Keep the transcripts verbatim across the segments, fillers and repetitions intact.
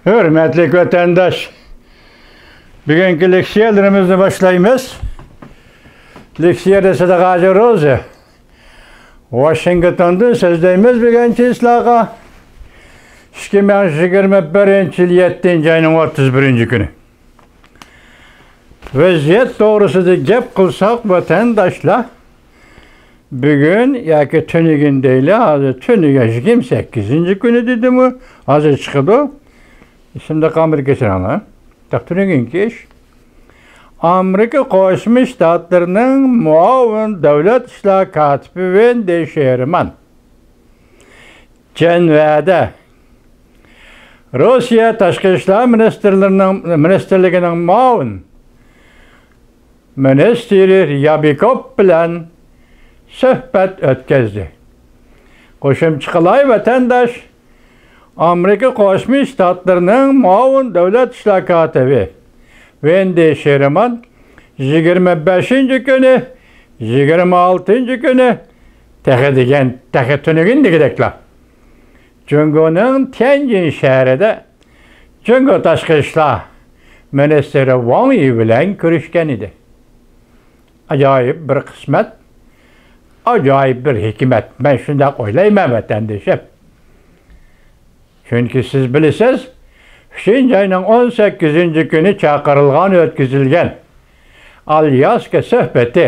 ھۆرمەتلىك ۋەتەنداش، بۈگۈنكى لېكسىيەلىرىمىزنى باشلايمىز. لېكسىيە دېسە ھازىر روزى. ۋاشىنگتوندىن سۆزلەيمىز بۈگۈن سىلەرگە. ئىككى مىڭ يىگىرمە بىرىنچى يىل يەتتىنچى ئاينىڭ ئوتتۇز بىرىنچى كۈنى. ۋەزىيەت توغرىسىدا گەپ قىلساق، ۋەتەنداشلار، بۈگۈن ياكى تۈنۈگۈن دەيلى، ھازىر تۈنۈگۈن يىگىرمە سەككىزىنچى كۈنى دېدىمۇ، ھازىر چىقىدۇ. ئېسىمدە قالمىدى، كەچۈرۈڭلار. تاق تۈنۈگۈنكى ئىش. ئامېرىكا قوشما شتاتلىرىنىڭ مۇئاۋىن دۆلەت ئىشلار كاتىپى ۋېندى شېرمان جەنۋەدە روسىيە تاشقى ئىشلار مىنىستىرلىرىنىڭ، مىنىستىرلىكىنىڭ مۇئاۋىن مىنىستىرى ريابىكوف بىلەن سۆھبەت ئۆتكۈزدى. قوشۇمچە قىلاي، ۋەتەنداش، ئامېرىكا قوشما شتاتلىرىنىڭ مۇئاۋىن دۆلەت ئىشلار كاتىپى ۋېندى شېرمان يىگىرمە بەشىنچى كۈنى، يىگىرمە ئالتىنچى كۈنى، تېخى دېگەن، تېخى تۈنۈگۈن دېگۈدەكلا، جۇڭگونىڭ تيەنجىن شەھىرىدە جۇڭگو تاشقى ئىشلار مىنىستىرى ۋاڭ يى بىلەن كۆرۈشكەن ئىدى. ئاجايىپ بىر قىسمەت، ئاجايىپ بىر ھېكمەت. مەن شۇنداق ئويلايمەن، ۋەتەندىشىم. چۈنكى سىز بىلىسىز، ئۈچىنچى ئاينىڭ ئون سەككىزىنچى كۈنى چاقىرىلغان، ئۆتكۈزۈلگەن ئالياسكا سۆھبىتى،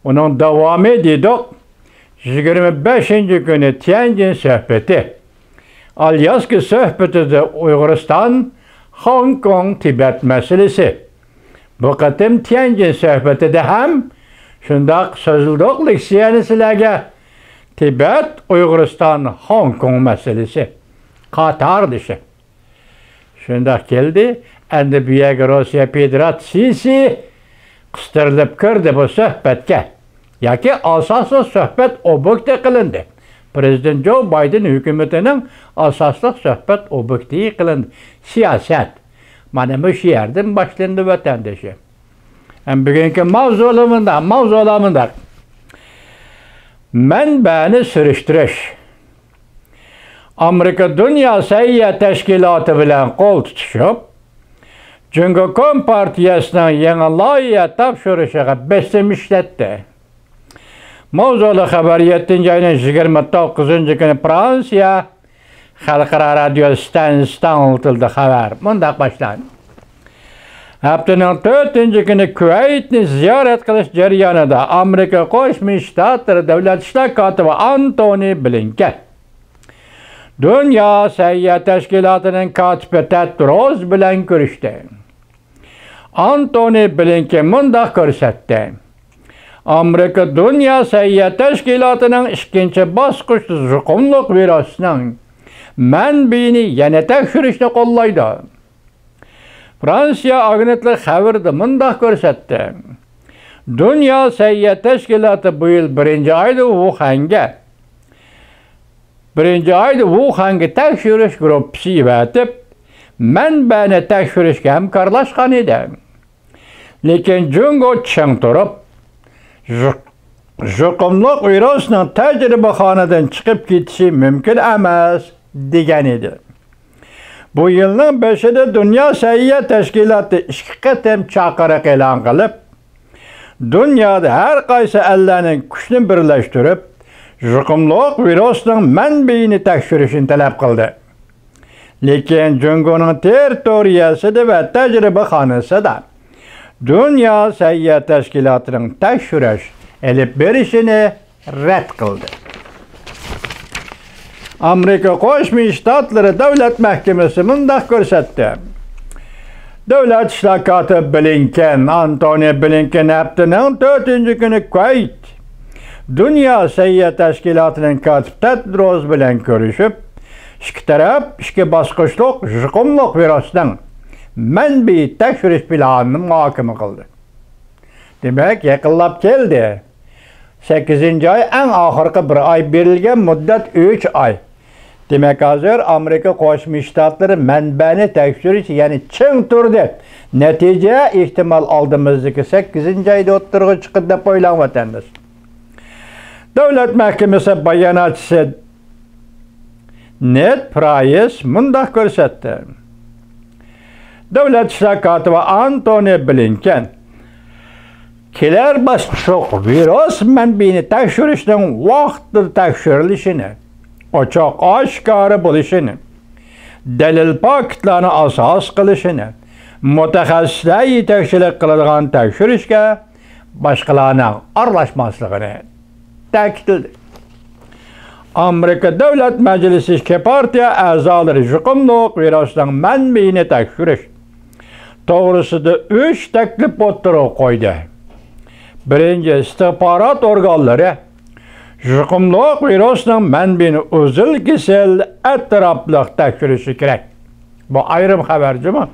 ئۇنىڭ داۋامى دېدۇق، يىگىرمە بەشىنچى كۈنى تيەنجىن سۆھبىتى. ئالياسكا سۆھبىتىدە ئۇيغۇرىستان، خوڭكوڭ، تىبەت مەسىلىسى. بۇ قېتىم تيەنجىن سۆھبىتىدە ھەم شۇنداق سۆزلىدۇق، لېكسىيەنى سىلەرگە. تىبەت، ئۇيغۇرىستان، خوڭكوڭ مەسىلىسى قاتاردىشى. شۇنداق كەلدى. ئەمدى بۇ يەرگە روسىيە فېدېراتسىيىسى قىستۇرۇلۇپ كىردى بۇ سۆھبەتكە. ياكى ئاساسلىق سۆھبەت ئوبيېكتى قىلىندى. پىرېزىدېنت جو بايدېن ھۆكۈمىتىنىڭ ئاساسلىق سۆھبەت ئوبيېكتى قىلىندى. سىياسەت. مانا مۇشۇ يەردىن باشلىنىدۇ، ۋەتەندىشىم. ھەم بۈگۈنكى ماۋزۇلار مۇنداق، ماۋزۇلار مۇنداق. مەنبەنى سۈرۈشتۈرۈش. ئامېرىكا دۇنيا سەھىيە تەشكىلاتى بىلەن قول تۇتۇشۇپ، جۇڭگو كومپارتىيەسىنىڭ يېڭى لايىھە تاپشۇرۇشىغا بېسىم ئىشلەتتى. ماۋزۇلۇق خەۋەر يەتتىنچى ئاينىڭ يىگىرمە توققۇزىنچى كۈنى فرانسىيە خەلقئارا رادىيو ئىستانسىسىدا ئاڭلىتىلدى. خەۋەر مۇنداق باشلاندى. ھەپتىنىڭ تۆتىنچى كۈنى كۇۋەيتنى زىيارەت قىلىش جەريانىدا ئامېرىكا قوشما شتاتلىرى دۆلەت ئىشلار كاتىپى ئانتونى بلىنكېن دۇنيا سەھىيە تەشكىلاتىنىڭ كاتىپى تېد روز بىلەن كۆرۈشتى. ئانتونى بلىنكېن مۇنداق كۆرسەتتى. ئامېرىكا دۇنيا سەھىيە تەشكىلاتىنىڭ ئىككىنچى باسقۇچتا يۇقۇملۇق ۋىرۇسنىڭ مەنبىيىنى يەنە تەكشۈرۈشنى قوللايدۇ. فرانسىيە ئاگېنتلىقى خەۋىرىدە مۇنداق كۆرسەتتى. دۇنيا سەھىيە تەشكىلاتى بۇ يىل بىرىنچى ئايدا ۋۇخەنگە، بىرىنچى ئايدا ۋۇخەنگە تەكشۈرۈش گۇرۇپپىسى ئەۋەتىپ، مەنبەنى تەكشۈرۈشكە ھەمكارلاشقان ئىدى. لېكىن جۇڭگو چىڭ تۇرۇپ، يۇق-، يۇقۇملۇق ۋىرۇسنىڭ تەجرىبىخانىدىن چىقىپ كېتىشى مۇمكىن ئەمەس، دېگەن ئىدى. بۇ يىلنىڭ بېشىدا دۇنيا سەھىيە تەشكىلاتى ئىككى قېتىم چاقىرىق ئېلان قىلىپ، دۇنيادا ھەر قايسى ئەللەرنىڭ كۈچىنى بىرلەشتۈرۈپ، يۇقۇملۇق ۋىرۇسنىڭ مەنبىيىنى تەكشۈرۈشنى تەلەپ قىلدى. لېكىن جۇڭگونىڭ تېررىتورىيەسىدە ۋە تەجرىبىخانىسىدا دۇنيا سەھىيە تەشكىلاتىنىڭ تەكشۈرۈش ئېلىپ بېرىشىنى رەت قىلدى. ئامېرىكا قوشما شتاتلىرى دۆلەت مەھكىمىسى مۇنداق كۆرسەتتى. دۆلەت ئىشلار كاتىپى بلىنكېن، ئانتونى بلىنكېن ھەپتىنىڭ تۆتىنچى كۈنى كۇۋەيت دۇنيا سەھىيە تەشكىلاتىنىڭ كاتىپى تېد روز بىلەن كۆرۈشۈپ، ئىككى تەرەپ ئىككى باسقۇچلۇق يۇقۇملۇق ۋىرۇسنىڭ مەنبىيى تەكشۈرۈش پىلانىنى مۇھاكىمە قىلدى. دېمەك، يېقىنلاپ كەلدى. سەككىزىنچى ئاي، ئەڭ ئاخىرقى بىر ئاي، بېرىلگەن مۇددەت ئۈچ ئاي. دېمەك، ھازىر ئامېرىكا قوشما شتاتلىرى مەنبەنى تەكشۈرۈش يەنە چىڭ تۇردى. نەتىجە ئېھتىمال ئالدىمىزدىكى سەككىزىنچى ئايدا ئوتتۇرىغا چىقىدۇ دەپ ئويلاڭ، ۋەتەنداش. دۆلەت مەھكىمىسى باياناتچىسى نېد پرايس مۇنداق كۆرسەتتى. دۆلەت ئىشلار كاتىپى ئانتونى بلىنكېن كېلەر باسقۇچلۇق ۋىرۇس مەنبىيىنى تەكشۈرۈشنىڭ ۋاقتىدا تەكشۈرۈلۈشىنى، ئوچۇق ئاشكارا بولۇشىنى، دەلىل پاكىتلارنى ئاساس قىلىشىنى، مۇتەخەسسىسلەر يېتەكچىلىك قىلىدىغان تەكشۈرۈشكە باشقىلارنىڭ ئارىلاشماسلىقىنى تەكىتلىدى. ئامېرىكا دۆلەت مەجلىسى ئىككى پارتىيە ئەزالىرى يۇقۇملۇق ۋىرۇسنىڭ مەنبىيىنى تەكشۈرۈش توغرىسىدا ئۈچ تەكلىپ ئوتتۇرىغا قويدى. بىرىنچى، ئىستىخبارات ئورگانلىرى يۇقۇملۇق ۋىرۇسنىڭ مەنبىيىنى ئۈزۈل-كېسىل ئەتراپلىق تەكشۈرۈشى كېرەك. بۇ ئايرىم خەۋەر جۇمۇ.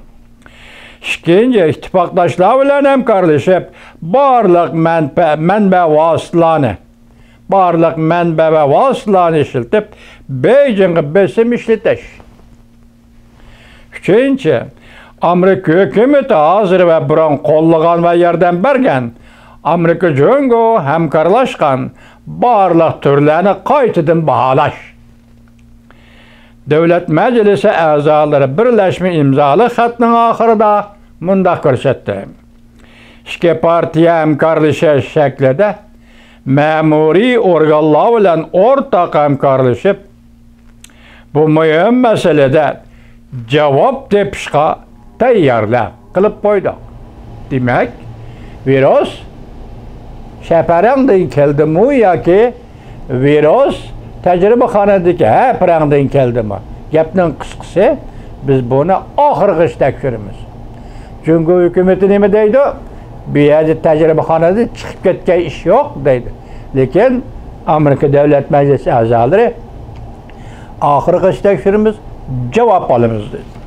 ئىككىنچى، ئىتتىپاقداشلار بىلەن ھەمكارلىشىپ، بارلىق مەنبە، مەنبە ۋاسىتىلارنى، بارلىق مەنبە ۋە ۋاسىتىلارنى ئىشلىتىپ، بېيجىڭغا بېسىم ئىشلىتىش. ئۈچىنچى، ئامېرىكا ھۆكۈمىتى ھازىر ۋە بۇرۇن قوللىغان ۋە ياردەم بەرگەن ئامېرىكا جۇڭگو ھەمكارلاشقان بارلىق تۈرلەرنى قايتىدىن باھالاش. دۆلەت مەجلىسى ئەزالىرى بىرلەشمە ئىمزالىق خەتنىڭ ئاخىرىدا مۇنداق كۆرسەتتى: ئىككى پارتىيە ھەمكارلىشىش شەكلىدە مەمۇرىي ئورگانلار بىلەن ئورتاق ھەمكارلىشىپ، بۇ مۇھىم مەسىلىدە جاۋاب تېپىشقا تەييارلىق قىلىپ قويدۇق. دېمەك، ۋىرۇس شەپەرەڭدىن كەلدىمۇ ياكى ۋىرۇس تەجرىبىخانىدىكى ھەپەرەڭدىن كەلدىمۇ؟ گەپنىڭ قىسقىسى، بىز بۇنى ئاخىرغىچە تەكشۈرىمىز. جۇڭگو ھۆكۈمىتى نېمە دەيدۇ؟ بۇ يەردە تەجرىبىخانىدىن چىقىپ كەتكەن ئىش يوق دەيدۇ. لېكىن ئامېرىكا دۆلەت مەجلىسى ئەزالىرى ئاخىرغىچە تەكشۈرىمىز، جاۋاب ئالىمىز دېدى.